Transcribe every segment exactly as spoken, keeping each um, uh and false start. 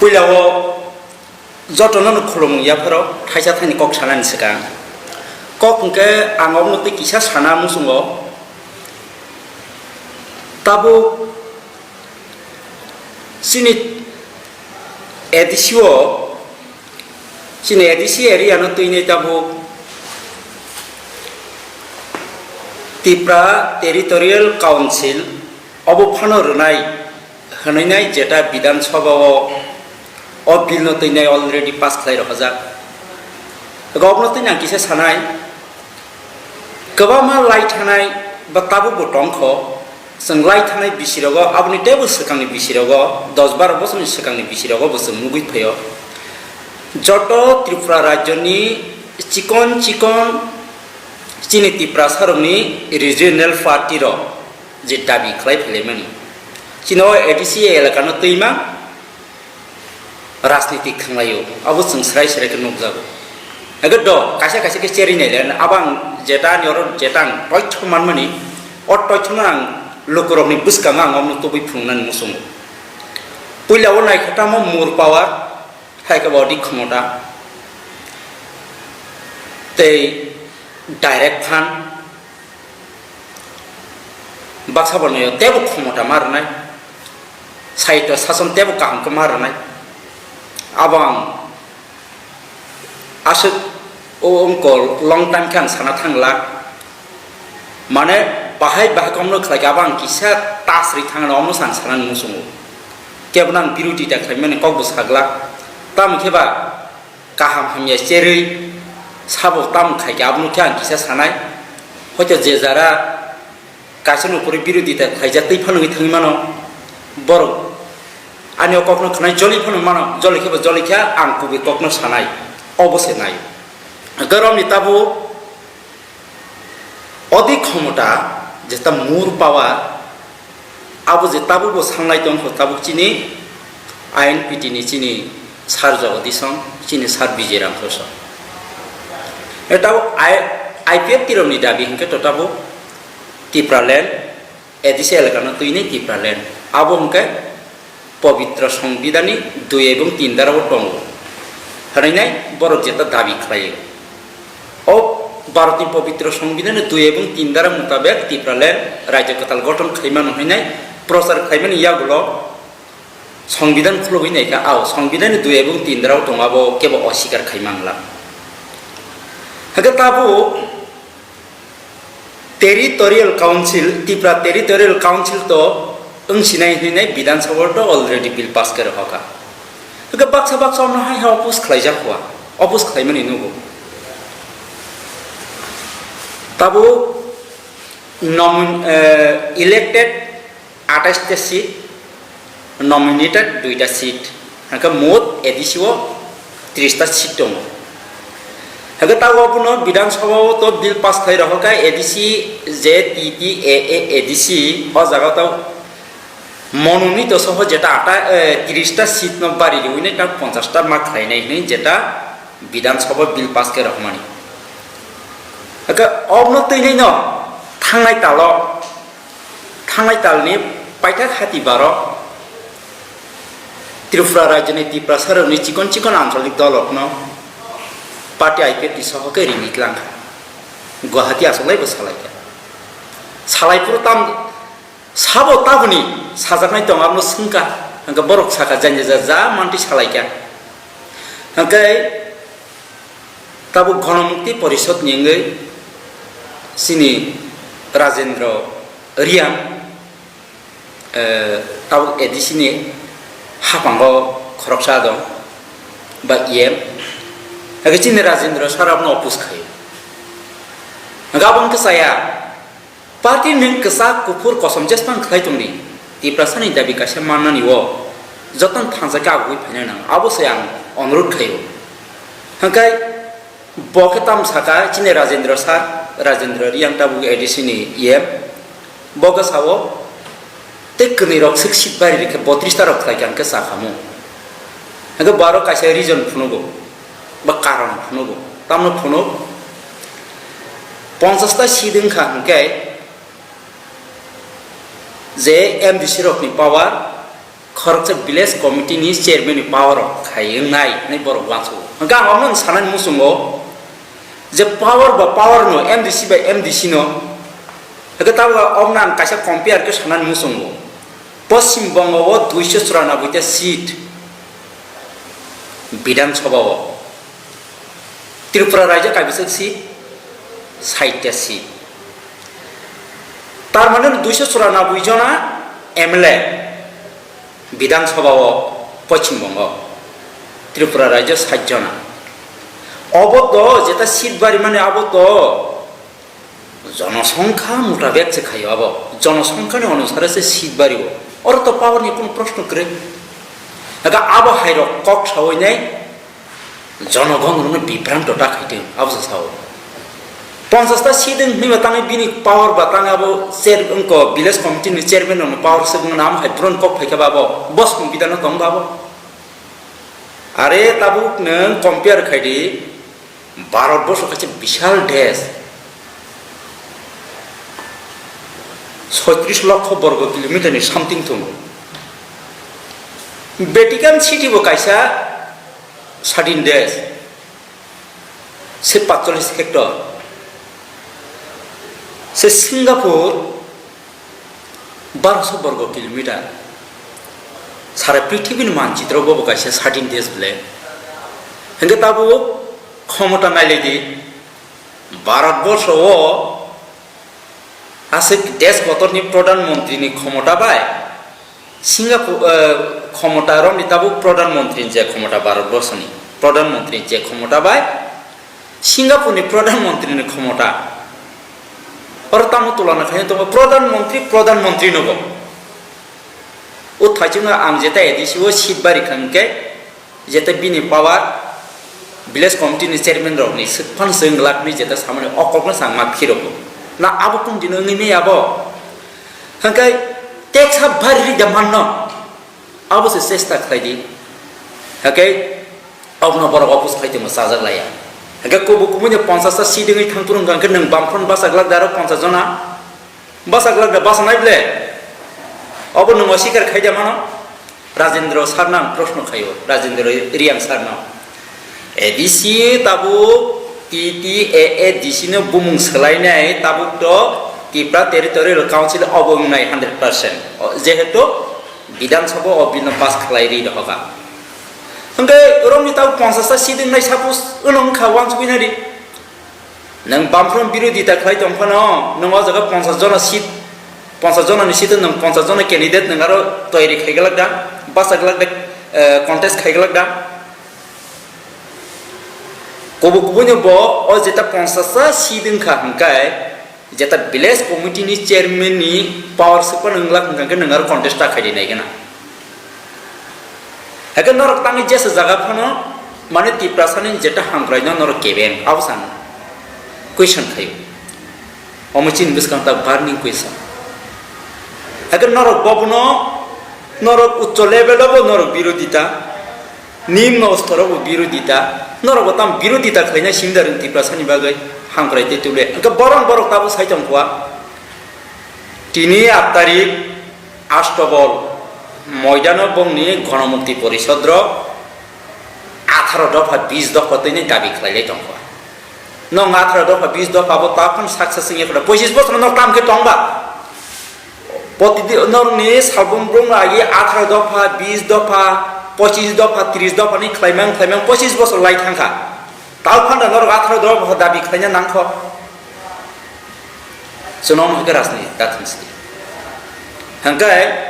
Puila o jotono no khulumung yapharo thaisa thani kok sanani swkang. Kok hwnkhe ang obono tei kisa sana muchungo. Tabuk chini A D C o, chini A D C area no twinai tabuk Tipra Territorial Council obo phano rwnai. Hwnwi nai jeta Bidhan Sabha o, o bill no twi nai already pass khlai rwhajak. Rok no twi nang kisa sanai, kwbangma lai thanai ba tabuk bo tongkho, chwng lai thanai bisi rogo, aboni teibo swkangni bisi rogo, dos baro bosorni swkangni bisi rogo bo chwng nugwi phaio. Joto Tripura rajyoni chikon chikon chini Tiprasa rokni regional party rok je dabi khlai phailaimani. Chini o A D C elaka no twima rajniti thanglaio, abo chwng srai srai khe nukjago. Ego do, kaisa kaisa khe cherwi naile, abo ang jeta ani oro jeta ang toitho manmani, o toithono ang lukurokni bwskango ang omono tubui phunuknani muchungo. Puila o naikha tamo more power, hai khe bo odi khomota, tei direct phan, baksa bo noyo teibo khomota ma rwnai, saitwa sason teibo kaham khe ma rwnai. Abo ang aswk o wngkol long time khe ang sana thangla, mane bahai bahai komno khlai khe abo ang kisa tasri thangna omno ang sana muchungo. Kebono ang birodita khlaimani kokbo saglak, tamo khe ba kaham hamya cherwi sabo tamo khai khe abono khe ang kisa sanai. Hoito je jara kaisa nokori birodita khlaijak twi phano wngwi thangwi mano, borok ani o kokno khwnai joli phano mano, joli khe bo joli khe ang kubui kokno sanai, obo se nai. Goromni tabuk odi khomota jeta more power, abo je tabuk bo sanglai tongkho tabuk chini I N P T ni chini sir Jagadish Song, chini sir Bijay Ram Kosong. E tabuk I-, I P F T rokni dabi hinkhe to tabuk Tipraland, A D C elaka no twinai Tipraland. Abo hinkhe Pobitro Songbidan ni dui ebong tin dara o tongo. Hwnwi nai borok jeta dabi khlaio. O Bharatni Pobitro Songbidan ni dui ebong tin dara mutabek Tipraland rajyo kwtal gothon khaimano hwnwi nai prochar khaimani yagulo Songbidan khulugwi naikha, ao Songbidan ni dui ebong tin dara o tongo, abo kebo osikar khaimangla. Hake tabuk Territorial Council, Tripura Territorial Council to wng sinai hinwi nai Bidhan Sabha to already bill pass khe rwkha. Hwnkhe baksa baksa ono hai ha oppose khlaijak hua, oppose khlaimani nugo. Tabuk nomin-, eh, elected atais ta seat, nominated duita seat, hwnkhe mot A D C o tris ta seat tongo. Hwnkhe tabuk abono Bidhan Sabha o to bill pass khlai rokha khe A D C, je T T A A A D C, o jaga to mononito soho jeta ata, eh, tris ta seat no bari riwi nai ta ponchas ta ma khlai nai hinwi jeta Bidhan Sabha bill pass khe rokmani. Hwnkhe obno twi nai no thangnai talo Thangnai talni paithak hati baro Tripura rajyoni Tiprasarokni chikon chikon ancholik dolrokno party I P F T soho khe rini tlang kha. Guwahati achaklaibo salai kha. Salai phuru tam sabo taboni sajaknai tongo abono swng kha. Hwnkhe borok sakha jani ja ja mantwi salai kha. Hwnkhe Tabuk Ganamukti Porishod ni wngwi chini Rajendra Reang, eh, tabuk A D C ni haphango khoroksa dong, ba E M. Hake chini Rajendra sir abono oppose khai. Hake abo wngkha chaya. Party nwng kwchak, kuphur, kosom jesphang khlai tongdi. Tiprasani dabi kaisa mannani o jotono thansa khe agugwi phaina nang, abo se ang onurodh khaio. Hwnkhe bo khe tamo sakha chini Rajendra sir, Rajendra Reang tabuk A D C ni E M. Bo khe sao, tei kwnwi rok swk seat bari rikhe botris ta rok khlai kha hwnkhe cha khamu. Hwnkhe bo aro kaisa reason phunugo, ba karon phunugo. Tamno phunuk, ponchas ta seat wngkha hwnkhe je M D C rokni power, Khoroksa village committee ni chairman ni power rok khai wngnai hinwi borok uansugo. Hwnkhe ang omono sanani muchungo je power ba power no, M D C bai M D C no, hwnkhe tabuk omono ang kaisa compare khe sanani muchungo. Poschim Bongo o duiso churanabboi ta seat Bidhan Sabha o, Tripura rajyo kaibwswk seat, sait ta seat. Tar mane duiso churanabboi jona M L A Bidhan Sabha o Poschim Bongo, Tripura rajyo sait jona. Obo to jeta seat bari mani abo to jonosongkha mutabek se khaio abo. Jonosongkhani onusare se seat bario. Oro to power ni kunu proshno kwrwi. Ega abo hairok kok sawi nai jonogon rokno bibranto ta khaitwi abo se sao. Ponchas ta seat wng hwnwi ba tangwi bini power ba tangwi abo chair wngko village committee ni chairman rokno power se wngna amo hai drone kok phaikha ba abo. Bos wng bidano tong ba abo. Are tabuk nwng compare khaidi. Bharat borso kaisa bishal desh, soitris lokho borgo kilometer ni something tongo. Vatican City bo kaisa sadin desh, se patchollis hectare, se Singapore barosho borgo kilometer. Sara prithibini manchitro bobo kaisa sadin desh bole. Hingke tabuk khomota nailai di. Bharat borsho o aswk desh kotorni pradhan montri ni khomota bai Singapore, eh, khomota romni tabuk pradhan montri ni je khomota Bharat borsho ni pradhan montri ni je khomota bai Singapore ni Pradhan Mantri ni khomota. Oro tamo tulana khaina tongo Pradhan Mantri, Pradhan Mantri nogo. O thaichungo ang jeta A D C o seat bari kha hwnkhe, jeta bini power village committee ni chairman rok ni swk phano swng glak ni jeta samani o kok no chang ma phirogo. Na abo kung dino wngwi maya bo. Hwnkhe teksa bari ri da manno. Abo se chesta khlai di. Hake, abono borok oppose khai tongma chajak laiya. Hake, kubuk kubuni ponchas ta seat wngwi thang phuru hwnkha hwnkhe nwng bamphron bachak lak da aro ponchas jona. Bachak lak da bachanai ble. Obo nwng oswikar khai da mano. Rajendra sir no ang proshno khaio. Rajendra Reang sir no. A D C tabuk T T A A D C no bumung swlainai tabuk to Tipra Territorial Council obo wngnai hundred percent. O, jehetu Bidhan Sabha o bill no pass khlai ri rohorkha. Hwnkhe romni tabuk ponchas ta seat wngnai suppose wngno wngkha uansugui nai di. Nwng bamphrom birodita khlai tong phano nwng o jaga ponchas jona seat, ponchas jona ni seat o nwng ponchas jona candidate nwng aro toyari khai glak da, bachak glak da, eh, contest khai glak da. Kubuk kubuni bo o jeta ponchas ta seat wngkha hwnkhe, jeta village committee ni chairman ni power se phano wng glak hwnkha hwnkhe nwng aro contest ta khai di nai gana. Hake norok tangwi jesa jaga phano mane Tiprasa ni jeta hamkrai no norok kebeng abo chang question khaio. Omo chini bwskang ta burning question. Hake norok bobono norok uccho level o bo norok birodita. Nimno stor o bo birodita, norok bo tamo birodita khlaina simi da rwng Tiprasa ni bagwi hamkrai tei tubule. Hwnkhe borok borok tabuk sai tong kha. Tini aat tarik Astobol moidano bongni Gonomukti Porishod rok atharo dopha bis dopha twi ni dabi khlai lai tong kha. Nong atharo dopha bis dopha bo takhon saksa sing ekho pochis bosor no tam khe tong ba. Poti di-, norokni salbrum brum agi atharo dopha, bis dopha, pochis dopha, tris dopha ni khlaimang, khlaimang pochis bosor lai thangkha. Tao phanda norok atharo dopha dabi khlaina nangkho. Chwng hwnkhe rajniti ta thangsi. Hwnkhe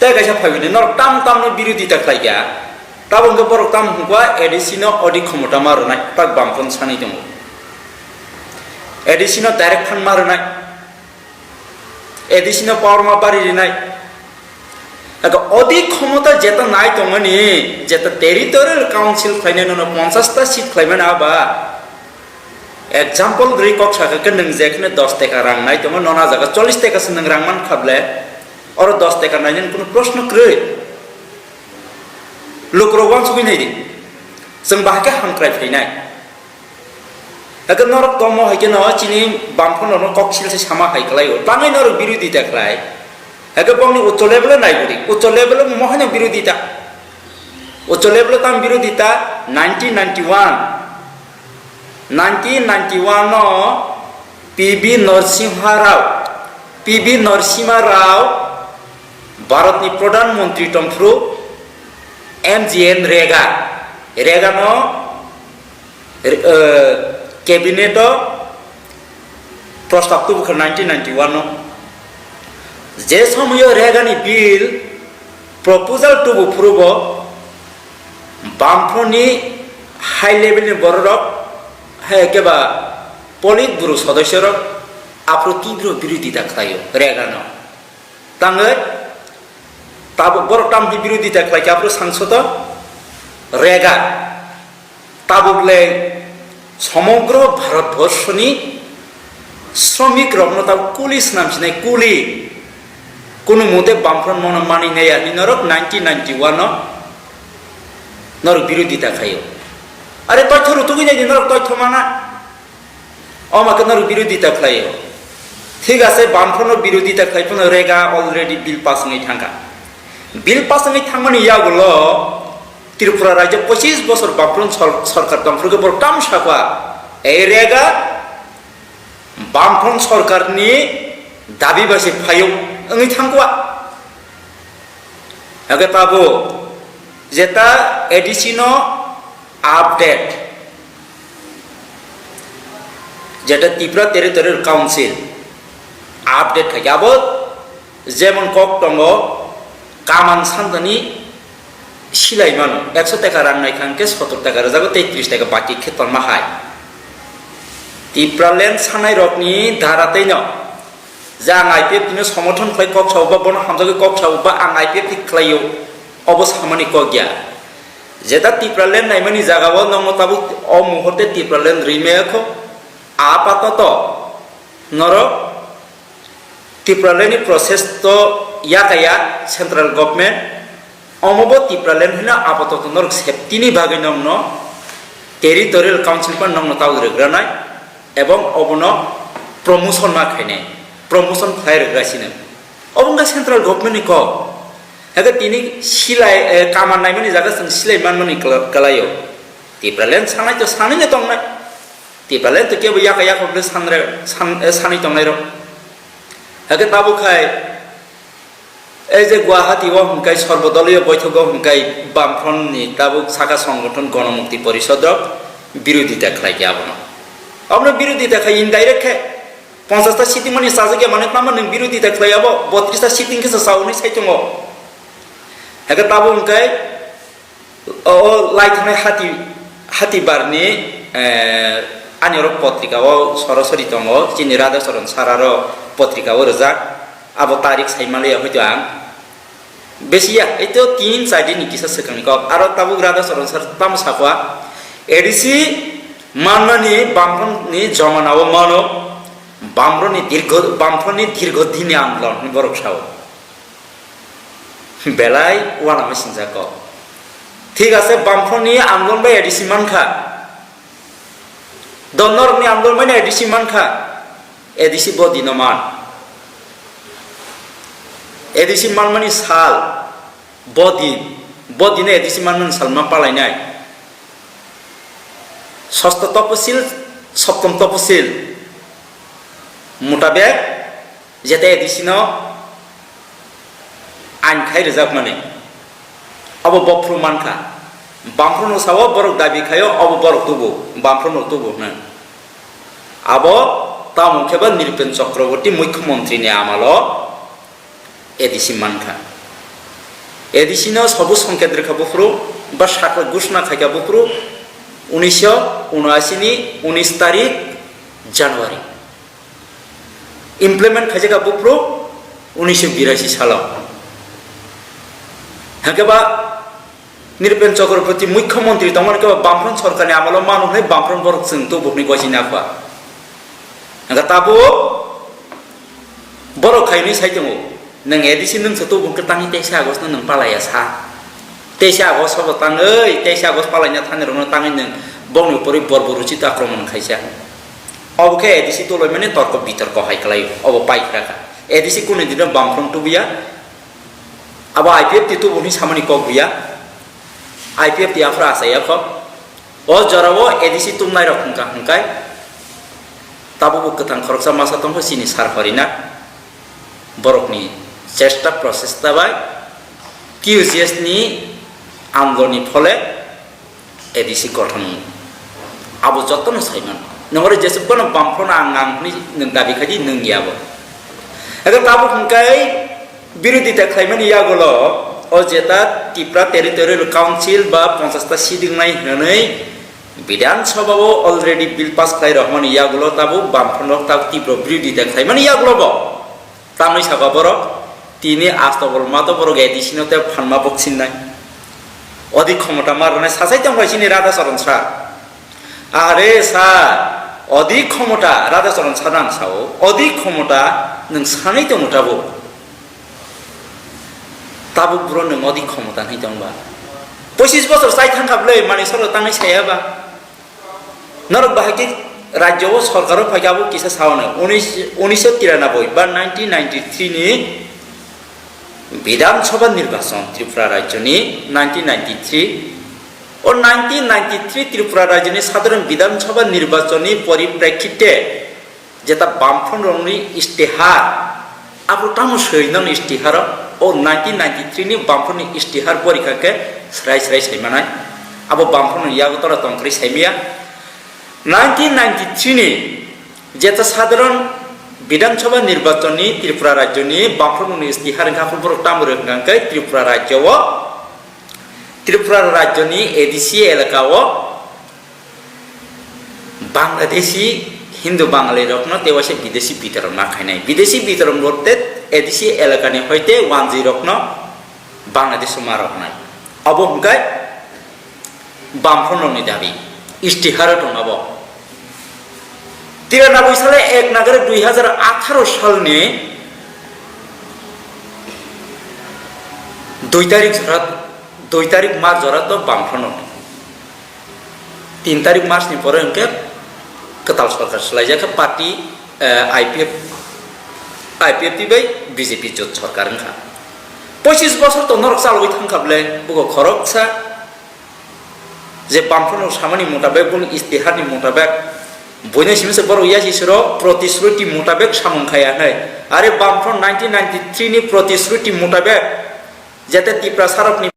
tei kaisa phaibini norok tam tam no birodita khlaikha. Tabo hwnkhe borok tam hwnkha A D C no odi khomota ma rwnai, tak bamphon sanwi tongo. A D C no direct phan ma rwnai. A D C no power ma bari rinai. Aka odi khomota jeta nai tongmani, jeta territorial council khlainai nono ponchas ta seat khlaimani aba. Example gri kok saka ke nwng jekhne dos teka rang nai tongo, nono jaga chollis teka se nwng rang man khable. Oro dos teka nai nani kuno proshno kwrwi. Lukrok wansugwi nai di. Chwng bahai khe hamkrai phrinai. Hake norok tongmo hai kheno chini bamphano no koksil se sama hai khlai o. Tangwi norok birodita khlai. Hake bongni uccho level o nai bwrwi. Uccho level o mo haino birodita. Uccho level o tamo birodita nineteen ninety-one. Nineteen ninety-one o P B Narasimha Rao, P B Narasimha Rao Bharatni Pradhan Mantri tongphuru M G N Rega, Rega no, eh, cabinet o prostab tubukha nineteen ninety-one o. Je somoyo Rega ni bill proposal tubu phurubo Bamfront ni high level ni bororok, hai keba Politburo sodosyorok aphuru tibro birodita khlaio Rega no. Tangwi tabuk borok tamni birodita khlaikha aphuru sangsoto Rega. Tabuk le somogro Bharatborshoni sromik rokno tabuk kuli swnam sinai kuli. Kunu mute Bamfront mono manwi naiya hinwi norok nineteen ninety-one o norok birodita khaio. Are toitho rutugwi naidi norok toitho mana. Oma khe norok birodita khlaio. Thik ase, Bamfront no birodita khlai phano Rega already bill pass wngwi thangkha. Bill pass wngwi thangmani yagulo Tripura rajyo pochis bosor Bamfront sor-, sorkar tongphuru khe borok tamo sakha. Ei Rega Bamfront sorkarni dabi bai se phaio wngwi thangkha. Hake tabo jeta A D C no update, jeta Tripura Territorial Council update khaikhe abo jemon kok tongo, kaman santani silai mano, ekso taka rang nai kha hwnkhe sottor taka rwjago tei tris taka baki khe tonma hai. Tipraland sanai rokni dara tei no je ang I P F T no somothon khlai kok sao ba bono hamjagwi kok sao ba ang I P F T khlaio, obo samani kok ya. Jeta Tipraland naimani jagao nokno tabuk o muhurte Tipraland rwi maya kho, apatoto norok Tipraland ni process to yakaya central government, omo bo Tipraland hino apatoto norok safety ni bagwi nokno territorial council pa nokno tawrwgranai. Ebong obono promotion ma khainai, promotion khlai rwgra sino. Obo wngkha central government ni kok. Hake tini silai, eh, kaman naimani jaga chwng silai manmani kla-, kalaio. Tipraland sanai to sanai no tongnai. Tipraland to kebo yaka yaka bwle sanre, san, eh, sanai tongnai rok. Hake tabuk khai Ei je Guwahati o hwnkhai sorbodoliyo boithogo hwnkhai Bamfront ni tabuk saka songgothon Gonomukti Porishod rok birodita khlai khe abono. Abono birodita khai indirect khe ponchash ta sitting mani sajak ya mane tamo nwng birodita khlai abo botris ta sitting khe sa sauni sai tongo. Hake tabuk hwnkhai O, o lai thangnai hati, hati barni, eh, ani oro potrika o sorosori tongo, chini Radha Charan sir aro potrika o rwjak, abo tarik sai manliya hoito ang. Besi ya, eto tin char din ni kisa swkang ni kok, aro tabuk Radha Charan sir tamo sakwa, A D C manmani Bamfront ni jomana o mano, Bamfront ni dirgho, Bamfront ni dirgho din ni andolon hinwi borok sao. Belai uanama singjak kok. Thik ase, Bamfront ni andolon bai A D C mankha. Donorok ni andolon bai no A D C mankha. A D C bo dino man. A D C manmani sal, bo din, bo dino A D C manmani sal ma palainai. Sosto toposil, soptom toposil mutabek, jeta A D C no ain khai rwjakmani, abo bophru mankha. Bamfront no sao borok dabi khaio, abo borok tubu, Bamfront no tubu hwnwi. Abo tamo khe ba Nripen Chakraborty Mukhyamantri ni amalo A D C mankha. A D C no sobu songket rwkha buphuru, ba sakla gushna khaikha buphuru, unisho unashi ni unis tarik January. Implement khaijak kha buphuru unisho birasi salo. Hake ba Nripen Chakraborty Mukhyamantri tongmani khe ba Bamfront sorkarni amalo mano hwnwi Bamfront borok chwng tubukni gosini akwa. Hake tabuk borok khainwi sai tongo, nwng A D C nwng se tubuk khe tangwi teisa August no nwng palaiya sa. Teisa August sobo tangwi, teisa August palaina thani rokno tangwi nwng bongni upori borbo ruchito akromon khaisa. Obo khe A D C toloimani torko bitorko hai kwlaio, obo pai khwra kha. A D C kunu dino Bamfront tubuya, abo I P F T tubu hwnwi samani kok buya, I P F T aphra achaiya kho. O jorao A D C tubunai rok hwnkha hwnkhe, tabukbo kwthang khoroksa masa tongkha chini sar horina, borokni chesta prochesta bai Q G S ni andoloni phole A D C gothon abo jotono saiman. Nongore jesuk bono Bamfront ang ang hwnwi nwng dabi khai di, nwng ya bo. Ego tabuk hwnkhe birodita khlaimani yagulo o jeta Tipra Territorial Council ba ponchash ta seat wngnai hwnwi Bidhan Sabha o already bill pass khlai rwmani yagulo tabuk Bamfront rok tabuk tibro birodita khlaimani yagulo bo. Tamni saka borok tini astobol mato borok A D C no tei phanma boksinnai. Odi khomota marnai sasai tongbai chini Radha Charan sir. Are sir, odi khomota Radha Charan sir nang sao, odi khomota nwng sanai tongo tabuk. Tabuk bro nwng odi khomota nai tongba. Pochis bosor chai thangkha bwle mani soro tangnai saya ba. Norok bahai khe rajyo o sorkar o phaikha abo kisa sao no, unis, unisho tiranaboi ba nineteen ninety-three ni Bidhan Sabha nirbachon Tripura rajyo ni nineteen ninety-three. O nineteen ninety-three Tripura rajyo ni sadharon Bidhan Sabha nirbachon ni poriprekkhite jeta Bamfront rokni istihar, abo tamo soi nang istihar o, o nineteen ninety-three ni Bamfront ni istihar porikha khe srai srai saimanai. Abo Bamfront ni yago tora tongkri saimaya. Nineteen ninety-three ni jeta sadharon Bidhan Sabha nirbachon ni Tripura rajyo ni Bamfront ni istihar wngkha, aphuru borok tamo rwkha hwnkhe Tripura rajyo o, Tripura rajyo ni A D C elaka o Bangladeshi Hindu Bangali rokno tei waisa bidesi bitoron ma khainai. Bidesi bitoron bolte A D C elakani hoite wanjwi rokno Bangladesh ma roknai. Abo hwnkhe Bamfront rokni dabi. Istiharo tong abo. Tiranaboi sale ek nagare dui hajar atharo salni dui tarik jora, dui tarik March jora to Bamfront rokni. Tin tarik March ni pore hwnkhe kwtal sorkar swlaijak khe party, eh, I P F, I P F T bai B J P jot sorkar wngkha. Pochis bosor to norok chalogwi thangkha bwle, bugo khoroksa je Bamfront rok samani mutabek, boni istihar ni mutabek, buino simi se borok yasi siro protisruti mutabek samung khaya hinwi. Are Bamfront nineteen ninety-three ni protisruti mutabek, jete Tiprasa rokni